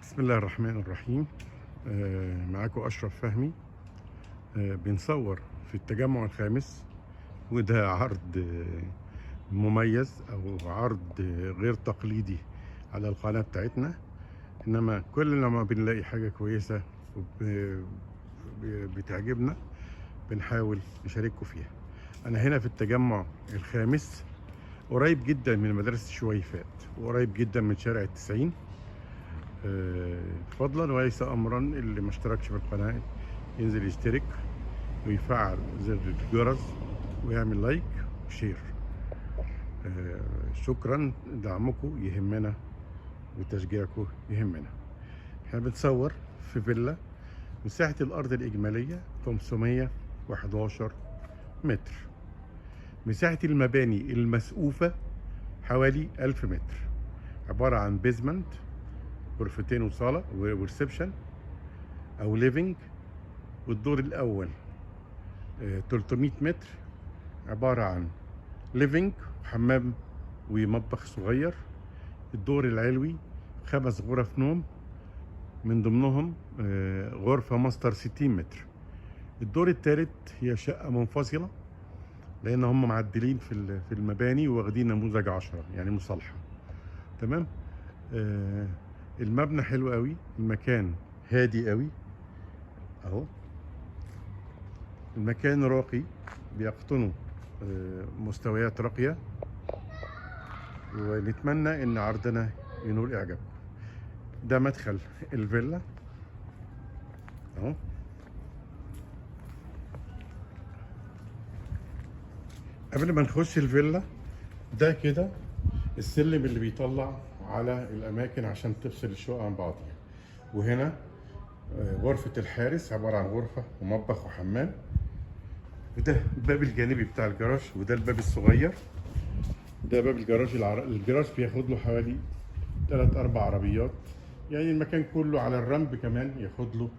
بسم الله الرحمن الرحيم. معاكم أشرف فهمي. بنصور في التجمع الخامس، وده عرض مميز أو عرض غير تقليدي على القناة بتاعتنا. إنما كل لما بنلاقي حاجة كويسة بتعجبنا بنحاول نشارككم فيها. أنا هنا في التجمع الخامس، قريب جدا من مدرسة الشويفات وقريب جدا من شارع 90. فضلا وليس امرا، اللي ما اشتركش في القناة ينزل يشترك ويفعل زر الجرس ويعمل like و share. شكرا، دعمكم يهمنا وتشجيعكم يهمنا. احنا بنصور في فيلا مساحة الارض الاجمالية 511 متر، مساحة المباني المسقوفه حوالي 1000 متر، عبارة عن basement، غرفتين وصاله و reception او living، والدور الاول 300 متر عبارة عن living وحمام ومطبخ صغير. الدور العلوي 5 غرف نوم، من ضمنهم غرفة ماستر 60 متر. الدور الثالث هي شقه منفصلة، لان هم معدلين في المباني واخدين نموذج 10 يعني مصالحه. تمام. المبنى حلو قوي، المكان هادي قوي اهو، المكان راقي، بيقطنه مستويات راقية، ونتمنى ان عرضنا ينول اعجابكم. ده مدخل الفيلا اهو. قبل ما نخش الفيلا، ده كده السلم اللي بيطلع على الأماكن عشان تفصل الشقق عن بعضها. وهنا غرفة الحارس، عبارة عن غرفة ومطبخ وحمام. وده الباب الجانبي بتاع الجراج، وده الباب الصغير، ده باب الجراج. الجراج بياخد له حوالي 3-4 عربيات، يعني المكان كله على ال ramp كمان ياخد له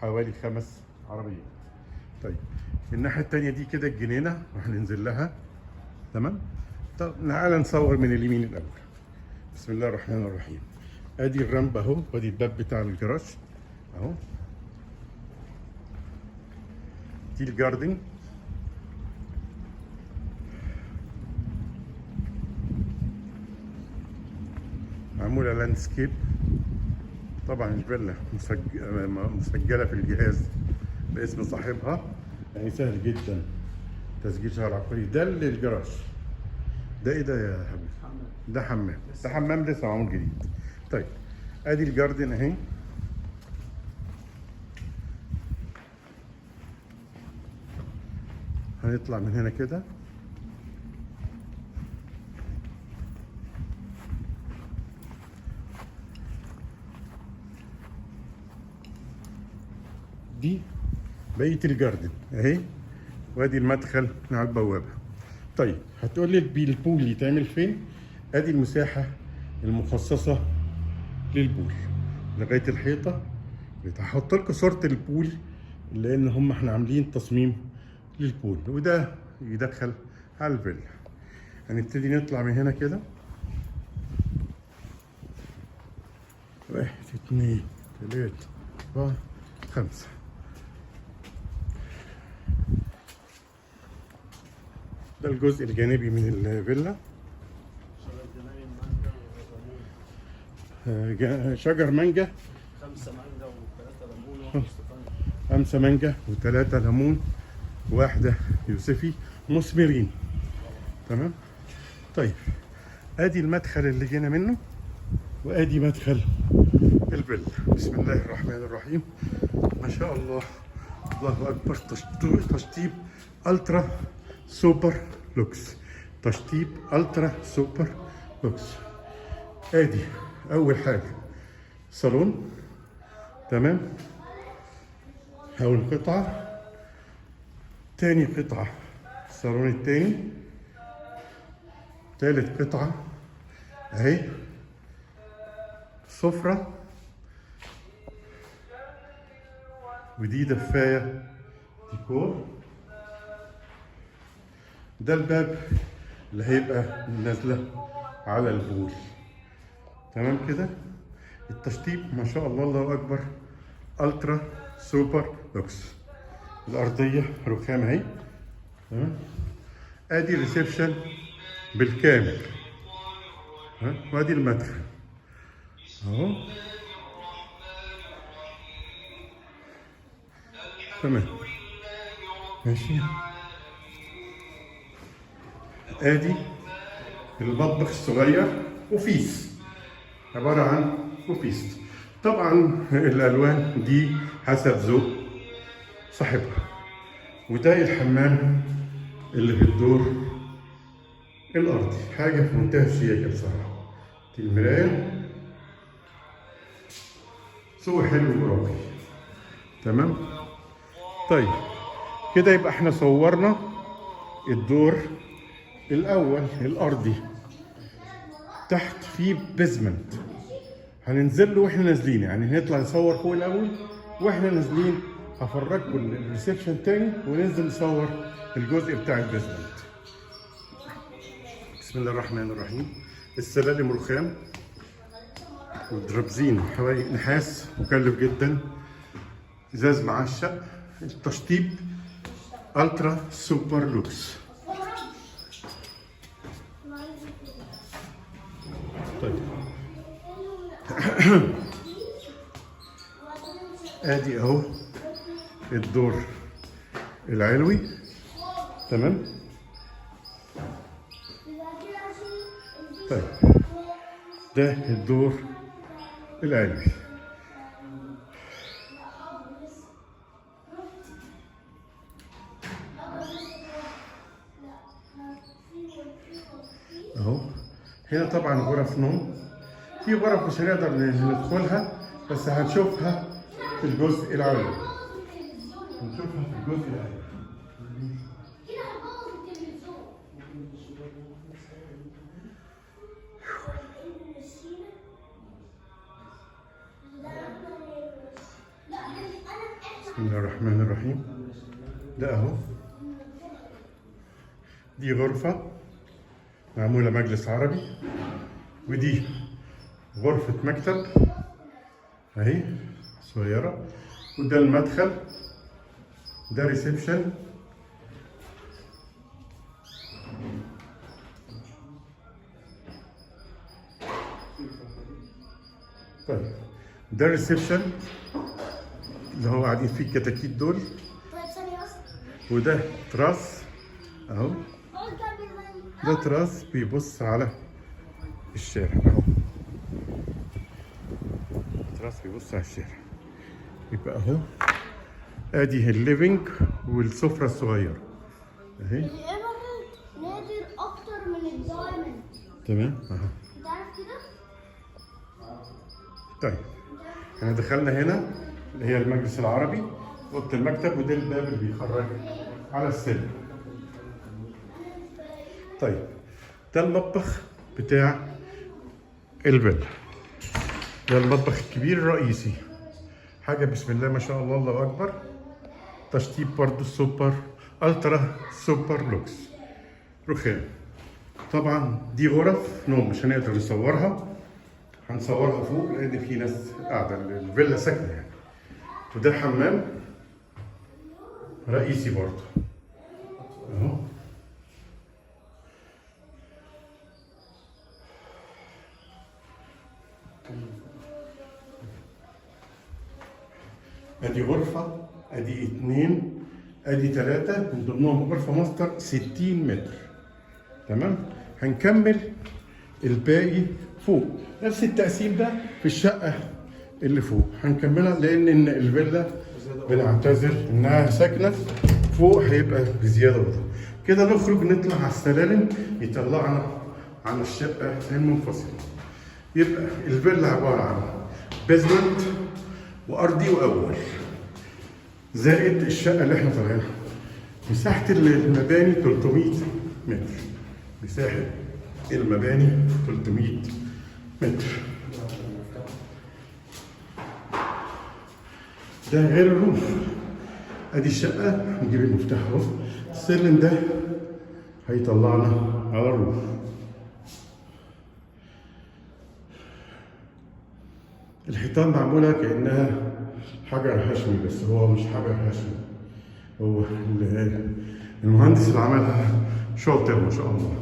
حوالي 5 عربيات. طيب الناحية التانية دي كده الجنينة وهننزل لها. تمام. طب تعالى نصور من اليمين الأول. بسم الله الرحمن الرحيم. ادي ال ramp اهو، وادي الباب بتاع الجراج اهو. دي ال garden. معمولة landscape. طبعا الفيلا مسجلة في الجهاز باسم صاحبها، يعني سهل جدا تسجيل شهر عقاري. ده للجراج. ده ايه ده يا حبيبي؟ ده حمام. ده حمام لسه معمول جديد. طيب ادي ال garden اهي. هنطلع من هنا كده. دي بقية ال garden اهي، وادي المدخل مع البوابة. طيب هتقول لي ال pool يتعمل فين؟ ادي المساحة المخصصة لل pool لغاية الحيطة. هحط لكم صورة ال pool لان هم احنا عاملين تصميم لل pool، وده يدخل على الفيلا. هنبتدي نطلع من هنا كده. 1 2 3 4 5. ده الجزء الجانبي من الفيلا. شجر مانجا، 5 مانجا و3 ليمون وواحدة يوسفندي. 5 مانجا و3 ليمون وواحدة يوسفي مثمرين. تمام. طيب ادي المدخل اللي جينا منه، وادي مدخل الفيلا. بسم الله الرحمن الرحيم. ما شاء الله، الله اكبر. تشطيب ultra super lux، تشطيب ultra super lux. ادي اول حاجة صالون. تمام. اول قطعه. تاني قطعه الصالون التاني. تالت قطعه اهي سفره، ودي دفايه ديكور. ده الباب اللي هيبقى نازله على ال pool. تمام كده. التشطيب ما شاء الله، الله اكبر، ultra super lux. الارضية رخام اهي، تمام. ادي ال reception بالكامل، ها، وادي المدخل اهو، تمام ماشي. ادي المطبخ الصغير، office، عبارة عن office. طبعا الالوان دي حسب ذوق صاحبها. وده الحمام اللي في الدور الارضي، حاجة في منتهى الشياكة بصراحة. دي المراية، سوق حلو وراقي، تمام. طيب كده يبقى احنا صورنا الدور الاول الارضي. تحت فيه basement هننزل له واحنا نازلين، يعني هنطلع نصور فوق الاول واحنا نازلين هفرجكم ال reception تاني وننزل نصور الجزء بتاع ال basement. بسم الله الرحمن الرحيم. السلالم رخام والدرابزين حوالي نحاس مكلف جدا، ازاز معشق. التشطيب ultra super lux. طيب ادي اهو الدور العلوي، تمام. طيب ده الدور العلوي. اهو هنا طبعا غرف نوم، في غرف مش هنقدر ندخلها بس هنشوفها في الجزء العلوي، هنشوفها في الجزء العلوي. بسم الله الرحمن الرحيم. ده اهو دي غرفة معمولة مجلس عربي، ودي غرفة مكتب اهي صغيرة، وده المدخل، ده reception. طيب ده reception اللي هو قاعدين فيه الكتاكيت دول. طيب ثانية بس. وده تراس اهو، ده تراس بيبص على الشارع اهو، تراس بيبص على الشارع. يبقى اهو ادي ال living والسفرة الصغيرة اهي. ال emerald نادر اكتر من ال diamond. تمام اهو. انت عارف كده؟ طيب احنا دخلنا هنا اللي هي المجلس العربي، اوضة المكتب، وده الباب اللي بيخرج على السلم. طيب ده المطبخ بتاع الفيلا، ده المطبخ الكبير الرئيسي، حاجة بسم الله ما شاء الله، الله أكبر. تشطيب برضو super ultra super lux رخام. طبعا دي غرف نوم مش هنقدر نصورها، هنصورها فوق لأن في ناس قاعدة، الفيلا ساكنة يعني. وده حمام رئيسي برضو اهو. ادي غرفة، ادي 2، ادي 3، من ضمنهم غرفة ماستر 60 متر. تمام. هنكمل الباقي فوق، نفس التقسيم ده في الشقة اللي فوق هنكملها، لأن الفيلا بنعتذر إنها ساكنة فوق، هيبقى بزيادة أوضة. كده نخرج نطلع على السلالم يطلعنا على الشقة المنفصلة. يبقى الفيلا عبارة عن basement وأرضي وأول، زائد الشقة اللي احنا طالعينها. مساحة المباني 300 متر، مساحة المباني 300 متر. ده غير ال roof. ادي الشقة، نجيب المفتاح اهو. السلم ده هيطلعنا على ال roof. الحيطان معمولة كأنها حجر هاشمي، بس هو مش حجر هاشمي، هو المهندس اللي عملها شاطر ما شاء الله.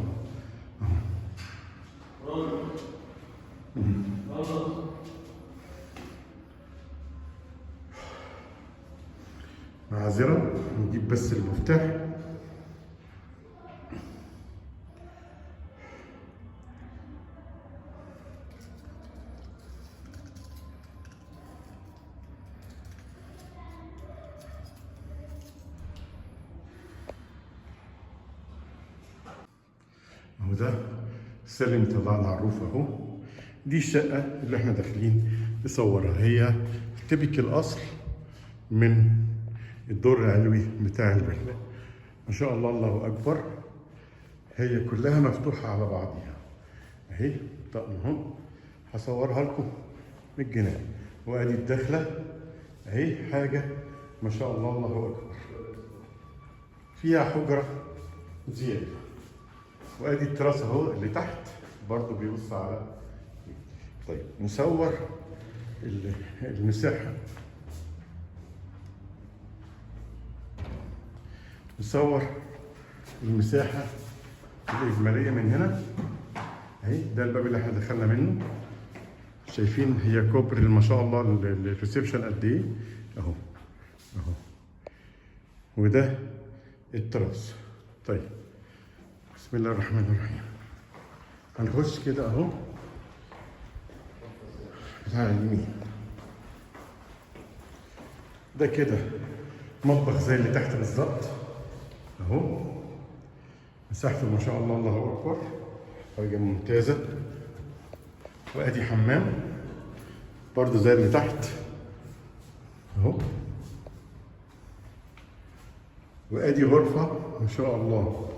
معذرة، نجيب بس المفتاح. اهو ده السلم طلعنا على ال roof اهو. دي الشقة اللي احنا داخلين نصورها، هي typical الاصل من الدور العلوي بتاع الفيلا. ما شاء الله، الله اكبر. هي كلها مفتوحة على بعضيها اهي، طقم اهو، هصورها لكم من الجنان. وادي الدخلة اهي، حاجة ما شاء الله، الله اكبر. فيها حجرة زيادة. وادي التراس اهو اللي تحت برضو بيبص على. طيب نصور المساحة، نصور المساحة الإجمالية من هنا اهي. ده الباب اللي احنا دخلنا منه، شايفين هي كوبري ما شاء الله ال reception قد ايه اهو اهو. وده التراس. طيب بسم الله الرحمن الرحيم، هنخش كده اهو بتاع اليمين. ده كده مطبخ زي اللي تحت بالظبط اهو، مساحته ما شاء الله، الله اكبر، حاجة ممتازة. وادي حمام برضو زي اللي تحت اهو. وادي غرفة ما شاء الله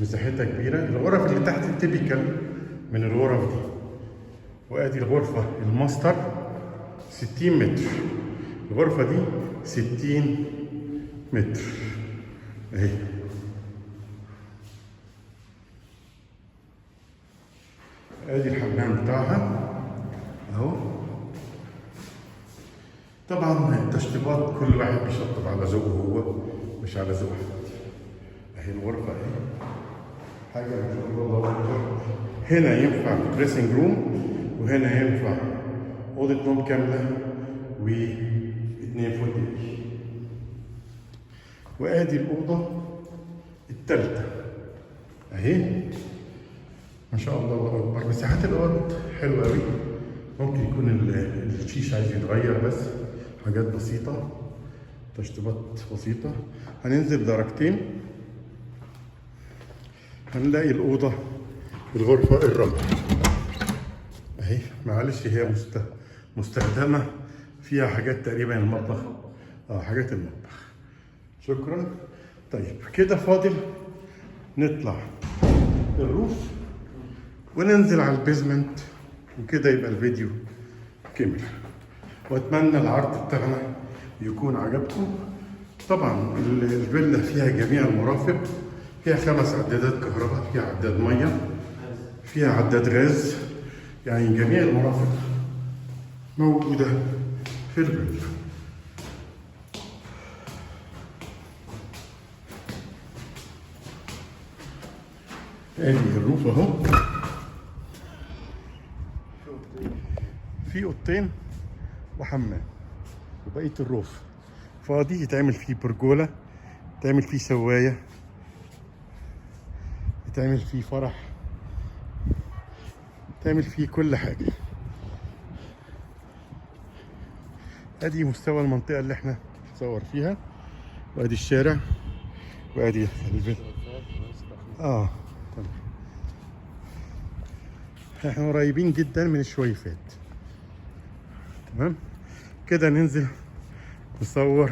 مساحتها كبيرة. الغرف اللي تحت typical من الغرف دي. وادي الغرفة الماستر 60 متر، الغرفة دي 60 متر اهي. ادي الحمام بتاعها اهو. طبعا التشطيبات كل واحد بيشطب على ذوقه هو، مش على ذوق حد. اهي الغرفة اهي، حاجة ما شاء الله، الله أكبر. هنا ينفع dressing room، وهنا ينفع أوضة نوم كاملة واثنين فوتيه. وادي الأوضة الثالثة اهي، ما شاء الله، الله اكبر. مساحات الاوض حلوة قوي. ممكن يكون الشيش عايز يتغير، بس حاجات بسيطه، تشطيبات بسيطه. هننزل درجتين هنلاقي الاوضة الغرفة الرابعة اهي. معلش هي مستخدمه، فيها حاجات تقريبا المطبخ، حاجات المطبخ. شكرا. طيب كده فاضل نطلع ال roof وننزل على ال basement، وكده يبقى الفيديو كمل. واتمنى العرض بتاعنا يكون عجبكم. طبعا الفيلا فيها جميع المرافق، فيها 5 عدادات كهرباء، فيها عداد مية، فيها عداد غاز، يعني جميع المرافق موجودة في الفيلا. ادي ال roof اهو، في اوضتين وحمام، وبقية ال roof فاضي، يتعمل فيه برجولة، يتعمل فيه سواية، يتعمل فيه فرح، يتعمل فيه كل حاجة. ادي مستوى المنطقة اللي احنا نصور فيها، وادي الشارع، وادي الفيلا. تمام. احنا قريبين جدا من الشويفات. تمام كده ننزل نصور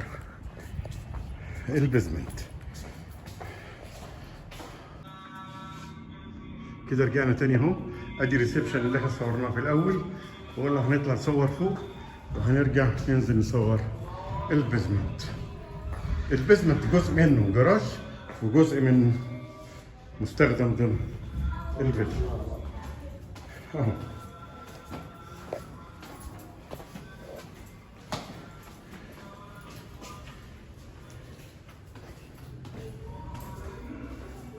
ال basement. كده رجعنا تاني اهو. ادي reception اللي احنا صورناه في الاول، وقلنا هنطلع نصور فوق وهنرجع ننزل نصور ال basement. ال basement جزء منه جراج وجزء منه مستخدم ضمن الفيلا اهو.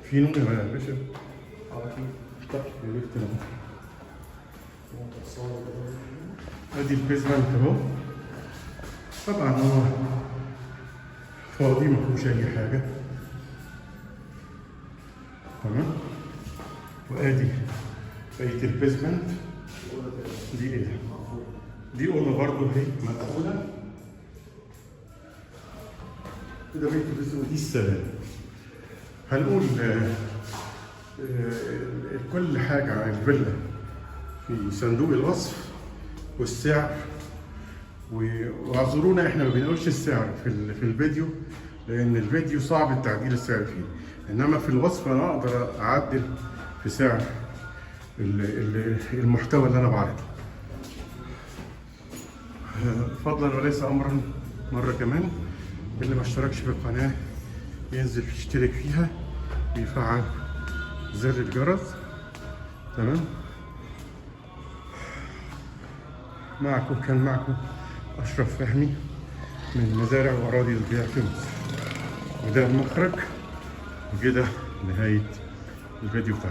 في نور يا باشا؟ اه اكيد. طب يا ريت تنور. في منطقة صالة. ادي ال basement اهو. طبعا هو فاضي، ما فيهوش اي حاجه. تمام. وادي بقية ال basement. دي ايه ده؟ دي اوضة برضه اهي مقفوله. كده بقية ال basement. دي السلالم. هنقول كل حاجة عن الفيلا في صندوق الوصف والسعر، واعذرونا احنا ما بنقولش السعر في الفيديو، لان الفيديو صعب التعديل السعر فيه، انما في الوصف انا اقدر اعدل في سعر المحتوى اللي انا بعرضه. فضلا وليس امرا، مرة كمان اللي ما اشتركش في القناة ينزل يشترك فيها ويفعل زر الجرس. تمام. كان معكم أشرف فهمي من مزارع وأراضي البيع في مصر، وده المخرج، وكده نهاية الفيديو بتاعنا.